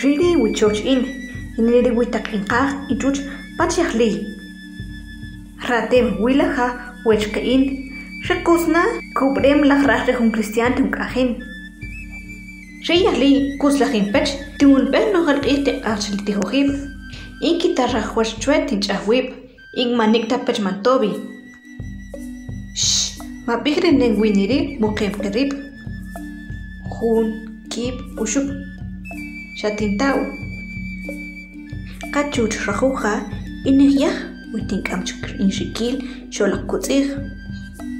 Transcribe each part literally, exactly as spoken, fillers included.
Yili wi choch in, yili wi taq in qaj in chuch pach yajli. Ratem wi laja wech ka in, re kusna kub'rem laj raj re jun cristian ti jun k'ajin. Re yajli kus laj in pech, ti jun b'el nojel q'ij ti q'ajchil ti jojib. In kitaraj wach chwe ti jun ch'ajwib. In ma nik' ta pech man tobi. Sh, ma b'ijrinen winiri muqem qerib. Jun, kib, uxub. Xa tin ta'u. Ka chuch rajuja, in yaj, wi tin k'am chuk in xikil, xolaq kutz'ij.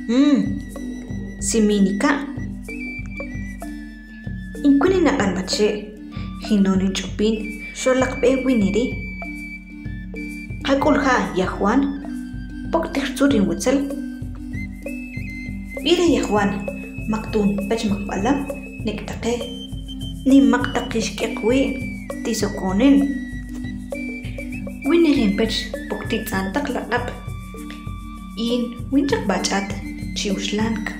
Mm, siminika. In kunin aq'an mache, jin nonin ch'upin, xolaq b'e winiri. Jak'ul ja' ya Juan, pok ti jtzur yin wutzel. B'ira ya Juan, mak tun pech mak b'alam, nek' taqe. Nim mak taqix k'eqwi, ti sokonin. Winijin pech pok ti tz'an taq laq'ab'. In win chaq bach'at, chi uxlank.